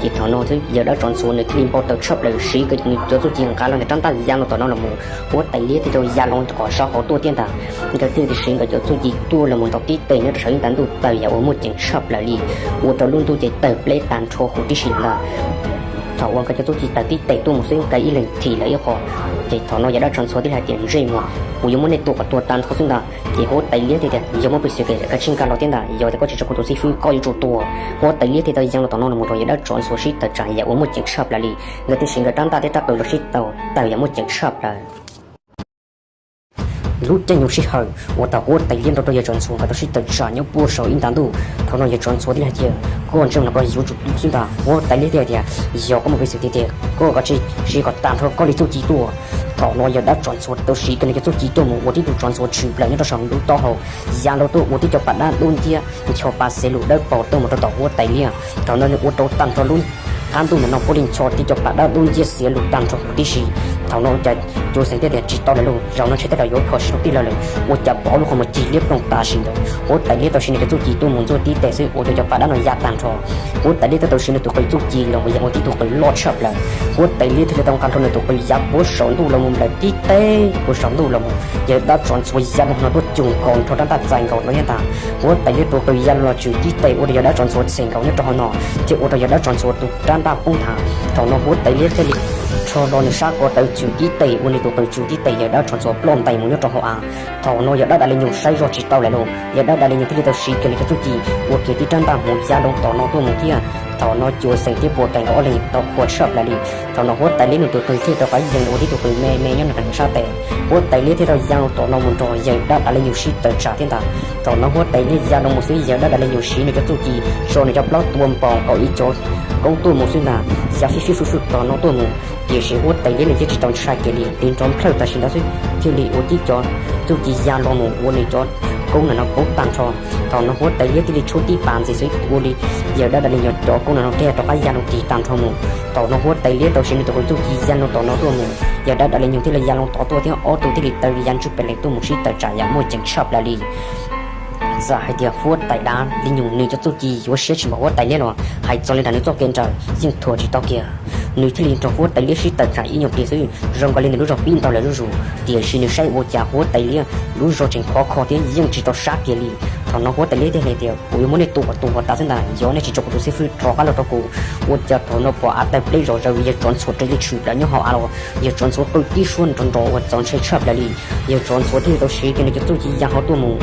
Ces thaum no xwb yawg dab tsov ntxhuav nws thiaj li npau taws tshaj plaws siv nws cov txuj ci nqa los ntawm rab ntaj ya los tom no los mus, huab tais liab thiaj tau ya los qhov sab hauv tuaj thiab ntag. Nkawd thiaj li siv nkawd cov txuj ci tuaj los mus ntaus tib tes nyob rau saum ib nta ntuj tawm yam uas muaj ceem tshaj plaws li, ua rau lub ntuj ces tawg pleb tag nrho huv tib si ntag. Thaum uas nkawd cov txuj ci tawm tib tes tuaj mus xwb nkawd ib leeg thim lawm ib qho. Ces thaum no yawg dab tsov ntxhuav thiaj li hais tias, ntsej muag, kuv yuav muab nej tua kom tuag tag nrho xwb ntag. Ces huab tais liab thiaj tias, yog muaj peev xwm ces kav tsij nqa los thiab ntag, yog tias koj tsis tso kuv tus xib fwb koj yuav tsum tuag. Huab tais liab thiaj tau ya los tom no los mus rau yawg dab tsov ntxhuav sib tawm tsam yam uas muaj ceem tshaj plaws li. Nkawd thiaj siv nkawd rab ntaj thiab rab qws los sib tawm tawm yam muaj ceem tshaj plaws. Lub caij nyoog sij hawm uas thaum huab tais liab nrog rau yawg tsov ntxhuav nkawd tau sib tawm tsam nyob puag saum ib nta ntuj, thaum no yawg tsov ntxhuav thiaj li hais tias, koj ntsej muag no koj yuav tsum tuag xwb ntag. Huab tais liab thiaj tias, yog koj muaj peev xwm tiag tiag koj kav tsij siv kom tag nrho koj li txuj ci tuaj. Thaum no yawg dab tsov ntxhuav tau siv kiag nws cov txuj ci tuaj mus ua tib tug tsov ntxhuav tshwm plaws nyob rau saum nws lub taub hau, ya los tuaj ua tib co pas dab dub nciab ncho pas xev lus dawb paug tuaj mus rau tom huab tais liab. Thaum no nws ua rau tag nrho lub qab ntuj ntawm no puav leej ncho tib co pas dab dub nciab xev lus tag nrho huv tib si. Thaum no cas Cuas Xeem thiaj tias, tsis tau lawm lauj, zaum no ntshe tej zaum yuav kho tsis tau tij laug lawm. Ua cas pom lub qhov muag cig liab ploog tam sim ntawd huab tais liab tau siv nws cov txuj ci tuaj mus ntxuaj tib tes xwb ua rau cov pas dab no ya tag nrho. Huab tais liab thiaj tau siv nws tus qws txuj ci los mus ya ua tib tug qws loj tshaj plaws. Huab tais liab thiaj li tau nqa hlo nws tus qws ya puag saum ntuj los mus nplawm tib teg puag saum ntuj los mus, yawg dab tsov ntxhuav ya los no tuaj cuag nkaus nrho rab ntaj txais nkaus no thiab ntag. Huab tais liab tus qws ya los tswm tib tes ua rau yawg dab tsov ntxhuav txhem nkaus nyob rau hauv no, thiab ua rau yawg dab tsov ntxhuav tus rab ntaj poob nthav. Thaum no huab tais liab thiaj li rho hlo nws sab ko taw tswm tib tes ua nws tus qws tswm tib tes yawg dab tsov ntxhuav ploj ntais mus nyob rau hauv av. Thaum no yawg dab dav li nyug saib zog tsis tau lawm lauj, yawg dab dav li nyug thiaj li tau siv kiag nws cov txuj ci ua kiag tib rab ntaj hmuv ya loo tom no tuaj mus thiab. Thaum no Cuas Xeem thiab Puas Kaim nkawd ob leeg tau qhuas tshaj plaws li. Thaum no huab tais liab nws tus qws thiaj rov qab yees ua tib tug qws me me nyob nws sab tes. Huab tais liab thiaj tau ya loo tom no mus nrog yawg dab dav li nyug sib tawm tsam thiab ntag. Thaum no huab tais liab ya loo mus xwb yawg dab dav li nyug siv nws cov txuj ci tso nws cov plaub tua npaum nkaus ib co koob tuaj mus xwb ntag, ya fij fib fwj fwj tom no tuaj mus. Tiam sis huab tais liab nws yeej tsis tau ntshai kiag li, tig nrov nplhawj tam sim ntawd xwb thiaj li ua tib co txuj ci ya los mus ua nws cov koob ntawm no poob tag nrho. Thaum no huab tais liab thiaj li tshuab tib pas ntxiv xwb ua li yawg dab dav li nyug cov koob ntawm no thiaj rov qab ya loo tig tag nrho mus. Thaum no huab tais liab tau siv nws tus qws txuj ci ya loo tom no tuaj mus, yawg dab dav li nyug thiaj li ya loo tod tuaj thiab ob tug thiaj li taw ya ntswj pes lees tuaj mus sib tawm tsam yam muaj ceem tshaj plaws li. Txawm hais tias huab tais dav li nyug nws cov txuj ci yuav siab tsis npaum huab tais liab los hais txog li ntawm nws txoj kev nraws yeej thuam tsis tau kiag. Nws thiaj li nrog huab tais liab sib tawm tsam ib nyuag pliag xwb zoo nkaus li nws lub zog pib ntau lawm zuj zus, tiam sis nws saib ua cas huab tais liab lub zog tseem khov kho thiab yeej tsis tau sab kiag li. Thaum no huab tais liab thiaj hais tias kuv yuav muab nej tua kom tuag tas xwb ntag, yog nej tsis tso kuv tus xib fwb rov qab los rau kuv. Ua cas thaum no pom av tawg pleb zom zaws, yawg tsov ntxhuav raws li tshwm plaws nyob hauv av los, yawg tsov ntxhuav qw tib suab nrov nrov uas txaus ntshai tshaj plaws li. Yawg tsov ntxhuav thiaj li tau siv kiag nws cov txuj ci ya hlo tuaj mus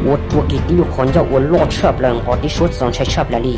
ua rua kiag tib lub qhov ncauj uas loj tshaj plaws nqos tib suab txaus ntshai tshaj plaws li.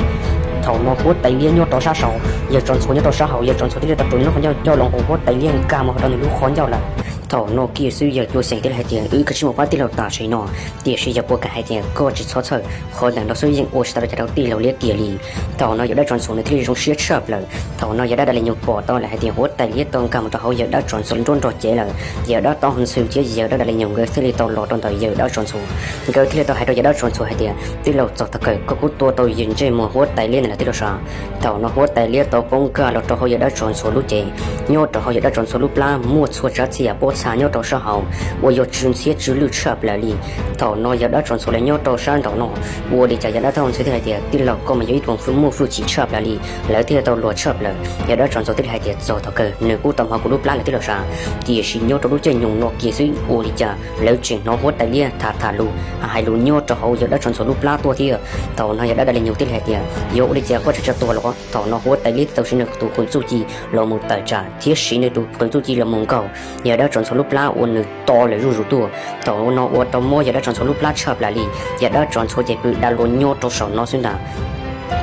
Thaum no huab tais liab nyob rau sab saud, yawg tsov ntxhuav nyob rau sab hauv, yawg tsov ntxhuav thiaj li tau rua lub qhov ncauj coj los nqus huab tais liab nkag mus hauv rau nws lub qhov ncauj lawm. Thaum no kiag xwb yawg Cuas Xeem thiaj li hais tias wb kav tsij mus pab tij laug tam sim no, tiam sis yawg Puas Kaim hais tias koj tsis txhob txhawj, qhov ntawm no xwb yeej ua tsis tau li cas rau tij laug liab kiag li. Thaum no yawg dab tsov ntxhuav nws thiaj li zoo siab tshaj plaws. Thaum no yawg dab dav li nyug pom tau lawm hais tias huab tais liab tau nkag mus rau hauv yawg dab tsov ntxhuav nruab nrog cev lawm, yawg dab toj ntxhw thiab yawg dab dav li nyug nkawd thiaj li tau los rau ntawm yawg dab tsov ntxhuav. Nkawd thiaj li tau hais rau yawg dab tsov ntxhuav hais tias tij laug, txog thaum kawg koj kuj tua tau yawg ntsej muag huab tais liab ntawm no tij laug sav. Thaum no huab tais liab tau poob nkag los rau hauv yawg dab tsov ntxhuav lub cev. Nyob rau hauv yawg dab tsov ntxhuav lub plab muaj txhua tsav txhia pob txha nyob rau sab hauv uas yog tsw ntxhiab tsw lwj tshaj plaws li. Thaum no yawg dab tsov ntxhuav lawv nyob rau sab nraum no, ua li cas yawg dab toj ntxhw thiaj hais tias tij laug, koj mas yog ib tug muaj hwj chim tshaj plaws li. Lawv thiaj tau luag tshaj plaws, yawg dab tsov ntxhuav thiaj li hais tias txog thaum kawg nws kuj tau hnov kuv lub plab lawm tij laug sav. Tiam sis nyob rau lub caij nyoog no kiag xwb ua li cas lawv tseem hnov huab tais liab tham tham lus hais lus nyob rau hauv yawg dab tsov ntxhuav lub plab tuaj thiab. Thaum no yawg dab dav li nyug thiaj li hais tias yog ua li cas koj tseem tsis tuag los? Thaum no huab tais liab tau siv nws tus qws txuj ci los mus tawm tsam thiab siv nws tus qws txuj ci los mus nkaug yawg dab tsov ntxhuav lub plab uas nws to lawm zuj zus tuaj. Thaum no ua rau mob yawg dab tsov ntxhuav lub plab tshaj plaws li, yawg dab tsov ntxhuav ces pw da luas nyob rau saum no xwb ntag.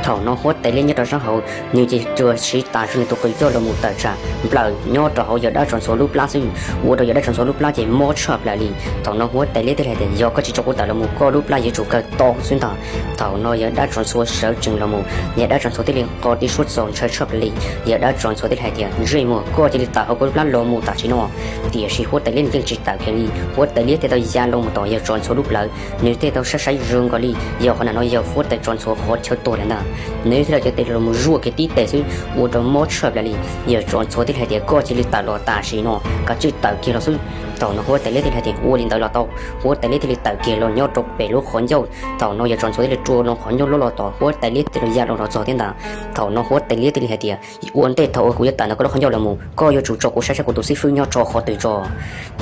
Thaum no huab tais liab nyob rau sab hauv nws ces tsuas siv tas zog nws tus qws coj los mus tawm tsam nplawm nyob rau hauv yawg dab tsov ntxhuav lub plab xwb, ua rau yawg dab tsov ntxhuav lub plab ces mob tshaj plaws li. Thaum no huab tais liab thiaj li hais tias yog koj tsis tso kuv tawm los mus koj lub plab yuav tsum kawg to xwb ntag. Thaum no yawg dab tsov ntxhuav sawv tsees los mus, yawg dab tsov ntxhuav thiaj li nqos tib suab txaus ntshai tshaj plaws li. Yawg dab tsov ntxhuav thiaj li hais tias ntsej muag, koj cia li tawm hauv kuv lub plab los mus tam sim no. Tiam sis huab tais liab nws yeej tsis tawm kiag li, huab tais liab thiaj tau ya loo mus tom yawg tsov ntxhuav lub plawv, nws thiaj tau saib saib zoo nkaus li yog qhov ntawm no yog huab tais tsov ntxhuav qhov chaw tuag lawm ntag. Nws thiaj li cav tes los mus zuaj kiag tib tes xwb ua rau mob tshaj plaws li. Yawg tsov ntxhuav thiaj li hais tias koj cia li tawm los tam sim no, kav tsij tawm kiag los xwb. Thaum no huab tais liab thiaj li hais tias ua li ntawd los tau. Huab tais liab thiaj li tawm kiag los nyob rau pem lub qhov ncauj. Thaum no yawg tsov ntxhuav thiaj li rua loo qhov ncauj loj los tom huab tais liab los ya loo rov txog thiab ntag. Thaum no huab tais liab thiaj li hais tias ua ntej thaum uas kuv yuav tawm ntawm koj lub qhov ncauj los mus koj yuav tsum tso kuv saib saib kuv tus xib fwb nyob rau qhov twg tso.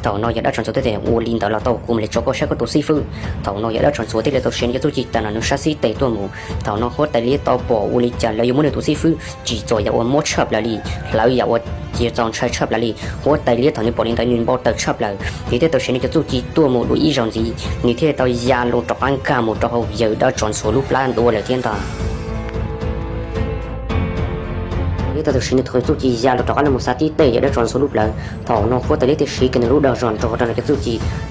Thaum no yawg dab tsov ntxhuav thiaj tias ua li ntawd los tau, kuv mam li tso koj saib koj tus xib fwb. Thaum no yawg dab tsov ntxhuav thiaj li tau siv nws cov txuj ci tawm ntawm nws sab xib tes tuaj mus. Thaum no huab tais liab tau pom ua li cas lawv yuav muab nws tus xib fwb tsim txom yam uas mob tshaj plaws li, hlawv yam uas cia txaus ntshai tshaj plaws li. Huab tais liab thaum nws pom li ntawd nws npau taws tshaj plaws, nws thiaj tau siv nws cov txuj ci tuaj mus dua ib zaug ntxiv, nws thiaj li tau ya loo rov qab nkag mus rau hauv yawg dab tsov ntxhuav lub plab ntua lawm thiab ntag. Liab thiaj tau siv nws tus qw txuj ci ya loo rov qab los mus xa tib teg yawg dab tsov ntxhuav lub plawv. Thaum no huab tais liab thiaj siv kiag nws lub dag zog nrog rau nws cov txuj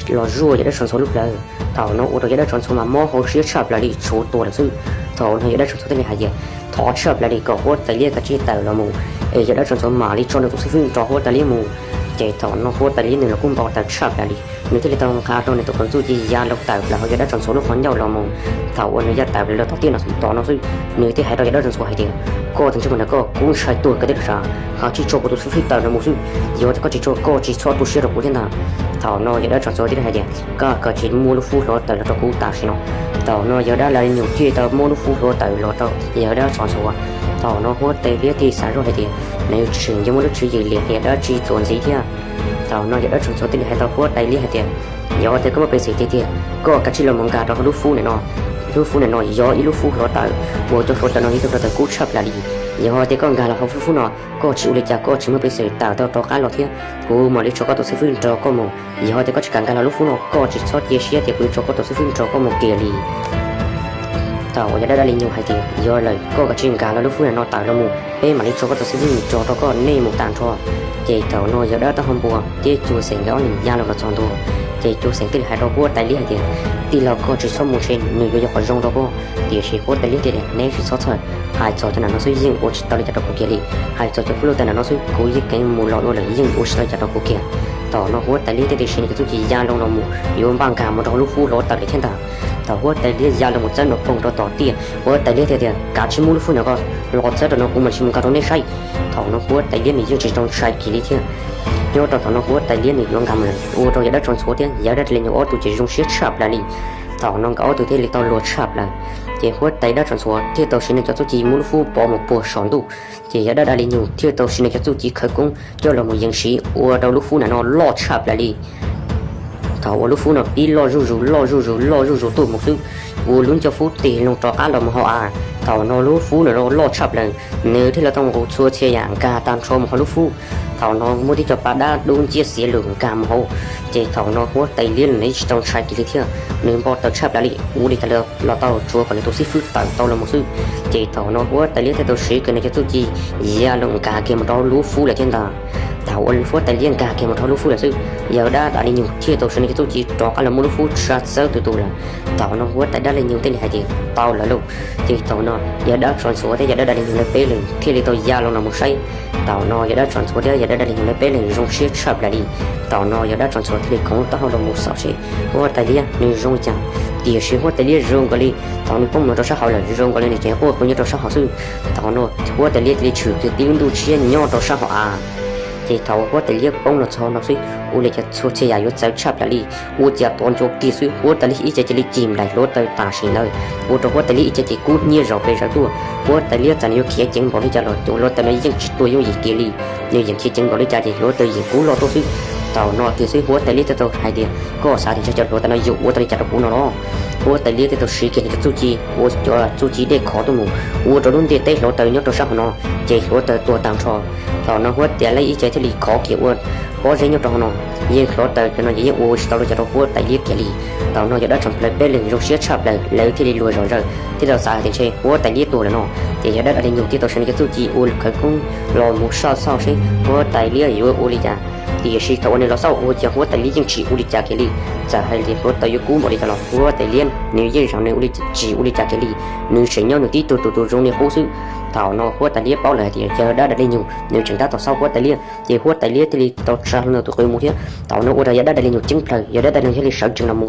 ci los zuaj yawg dab tsov ntxhuav lub plawv. Thaum no ua rau yawg dab tsov ntxhuav mas mob hauv siab tshaj plaws li tshuav tuag lawm xwb. Thaum no yawg dab tsov ntxhuav thiaj li hais tias thov tshaj plaws li kom huab tais liab kav tsij tawm los mus es yawg dab tsov ntxhuav mam li tso nws tus xib fwb nrog huab tais liab mus. Ces thaum no huab tais liab nws los kuj npau taws tshaj plaws li, nws thiaj li tau nqa hlo nws tus qw txuj ci ya loo tawm plaws hauv yawg dab tsov ntxhuav lub qhov ncauj los mus. Thaum uas nws ya tawm plaws los tom tiaj no tod no xwb, nws thiaj hais rau yawg dab tsov ntxhuav hais tias koj tus ntsej muag ntawm koj kub ntshai tuag kawg thiab los sav, kav tsij tso kuv tus xib fwb tawm no mus xwb. Yog tias koj tsis tso koj tsis txhob tu siab rau kuv thiab ntag. Thaum no yawg dab tsov ntxhuav thiaj li hais tias koj kav tsij muab lub fwb hloov tawm los rau kuv tam sim no. Thaum no yawg dab lav li nyug thiaj tau muab lub fwb hloov tawm los rau yawg dab tsov ntxhuav. Thaum no huab tais liab thiaj xav zoj hais tias nws tseem yuav muaj lub tswv yim liam qias dab tsi txuas ntxiv thiab. Thaum no yawg dab tsov ntxhuav thiaj li hais rau huab tais liab hais tias yog tias koj muaj peev xwm tiag tiag koj kav tsij los mus nkag rau hauv lub fwb ntawm no. Lub fwb ntawm no yog ib lub fwb hloov tawm uas cov hloov tawm no yog cov hloov tawm kub tshaj plaws li. Yog tias koj nkag los hauv lub fwb no koj tsis ua li cas koj tsis muaj peev xwm tawm tau rov qab los thiab, kuv mam li tso koj tus xib fwb nrog koj mus. Yog tias koj tsis kam nkag los lub fwb no koj tsis txhob cia siab tias kuv yuav tso koj tus xib fwb nrog koj mus kiag li. Thaum uas yawg dab dab li nyug hais tias yog lawm koj kav tsij nkag los lub fwb no tawm los mus peb mam li tso koj tus xib fwb nrog rau koj nej mus tag nrho. Ces thaum no yawg dab taub hau npua thiab cuag xeem nkawd ob leeg ya los los txog ntua. Ces cuag xeem thiaj li hais rau huab tais liab hais tias tij laug koj tsis txhob mus ntshe nws yuav yog qhov zoo rau koj. Tiam sis huab tais liab thiaj tias neb tsis txhob txhawj, hais txog cov nam no xwb yeej ua tsis tau li cas rau kuv kiag li. Hais txog cov fwb hloov tawm nam no xwb kuv yeej kheev mus los dua lawm yeej ua tsis tau li cas rau kuv kiag. Thaum no huab tais liab thiaj li siv nws cov txuj ci ya loo los mus yuav npaj nkag mus rau hauv lub fwb hloov tawm lawm thiab ntag. Thaum huab tais liab ya los mus txawb nws poog rau tom tiaj huab tais liab thiaj tias kav tsij muab lub fwb ntawm koj los txawb rau no kuv mam li mus nkag rau nej saib. Thaum no huab tais liab nws yeej tsis tau ntshai kiag li thiab. Nyob rau thaum no huab tais liab nws yuav nkag mus lawm ua rau yawg dab tsov ntxhuav thiab yawg dab dab li nyug ob tug ces zoo siab tshaj plaws li. Thaum no nkawd ob tug thiaj li tau luag tshaj plaws. Ces huab tais dab tsov ntxhuav thiaj tau siv nws cov txuj ci muab lub fwb pov mus puag saum ntuj. Ces yawg dab dab li nyug thiaj tau siv nws cov txuj ci khawv koob coj los mus yees siv ua rau lub fwb ntawm no loj tshaj plaws li. Thaum uas lub fwb no pib loj zuj zus loj zuj zus loj zuj zus tuaj mus xwb, ua lub ncauj fwb tig loo rov qab los mus hauv av. Thaum no lub fwb ntawm no loj tshaj plaws, nws thiaj li tau nqus txhua txhia yam nkag tag nrho mus hauv lub fwb. Thaum no muaj tib co paj dab dub nciab xiav lus nkag mus hauv. Ces thaum no huab tais liab nws tsis tau ntshai kiag li thiab, nws npau taws tshaj plaws li ua li cas los tau tsuav kom nws tus xib fwb tawm tau los mus xwb. Ces thaum no huab tais liab thiaj tau siv kiag nws cov txuj ci ya los nkag kiag mus rau lub fwb lawm thiab ntag. Thaum uas huab tais liab nkag kiag mus rau lub fwb lawm xwb, yawg dab dab li nyug thiaj tau siv nws cov txuj ci rov qab los muab lub fwb tsa txawb tus tus lawm. Thaum no huab tais dab li nyug thiaj li hais tias tau lawm lauj. Ces thaum no yawg dab tsov ntxhuav thiab yawg dab dab li nyug lawv peb leeg thiaj li tau ya los los mus saib. Thaum no yawg dab tsov ntxhuav thiab yawg dab dab li nyug lawv peb leeg zoo siab tshaj plaws li. Thaum no yawg dab tsov ntxhuav thiaj li khoov taub hau los mus xauj seb huab tais liab nws zoo li cas. Tiam sis huab tais liab zoo nkaus li thaum nws poob mus rau sab hauv lawm zoo nkaus li nws tseem quaj quaj nyob rau sab hauv xwb. Thaum no huab tais liab thiaj li tshwm kiag tib lub ntuj tshiab nyob rau sab hauv av. Ces thaum huab tais liab poob los txog no xwb, ua li cas txhua txhia yam yuav txawv tshaj plaws li. Ua cas tos nco kiag xwb huab tais liab ib ce cia li cig nplaim hluav taws tam sim ntawd, ua rau huab tais liab ib ce ces kub hnyiab zom pes zaws tuaj. Huab tais liab txawm nws yuav khiav ceev npaum li cas los cov hluav taws no yeej tsis tuag yooj yim kiag li. Nws yeej khiav ceev npaum li cas ces hluav taws yeej kub loj tuaj xwb. Thaum no kiag xwb huab tais liab thiaj tau hais tias koj xav tias ntshe cov hluav taws no yuav ua tau li cas rau kuv no los? Huab tais liab thiaj tau siv kiag nws cov txuj ci, ua cov txuj ci dej khov tuaj mus, ua rau lub ntiaj teb hluav taws nyob rau sab hauv no ces hluav taws tuag tag nrho. Thaum no huab tais liab ib ce thiaj li khov kiag ua pob zeb nyob rau hauv no, yeej hluav taws cov no ces yeej ua tsis tau li cas rau huab tais liab kiag li. Thaum no yawg dab tsov ntxhuav lawv peb leeg zoo siab tshaj plaws lawv thiaj li luag zom zaws thiaj tau xav hais tias ntshe huab tais liab tuag lawm no. Ces yawg dab dab li nyug thiaj tau siv nws cov txuj ci ua khawv koob los mus xauj xauj seb huab tais liab yuav ua li cas. Tiam sis thaum uas nws los xauj ua cas huab tais liab yeej tsis ua li cas kiag li. Txawm hais tias hluav taws yuav kub npaum li cas los huab tais liab nws yeej zoo nws ua li tsis ua li cas kiag li. Nws tseem nyob nws tib tug tus tus zoo li qub xwb. Thaum no huab tais liab paub lawm hais tias yawg dab dab li nyug nws tseem tab tom xauj huab tais liab ces huab tais liab thiaj li tau tsa hlo nws tus qw mus thiab. Thaum no ua rau yawg dab dab li nyug ceeb plaws, yawg dab dab li nyug thiaj li sawv tsees los mus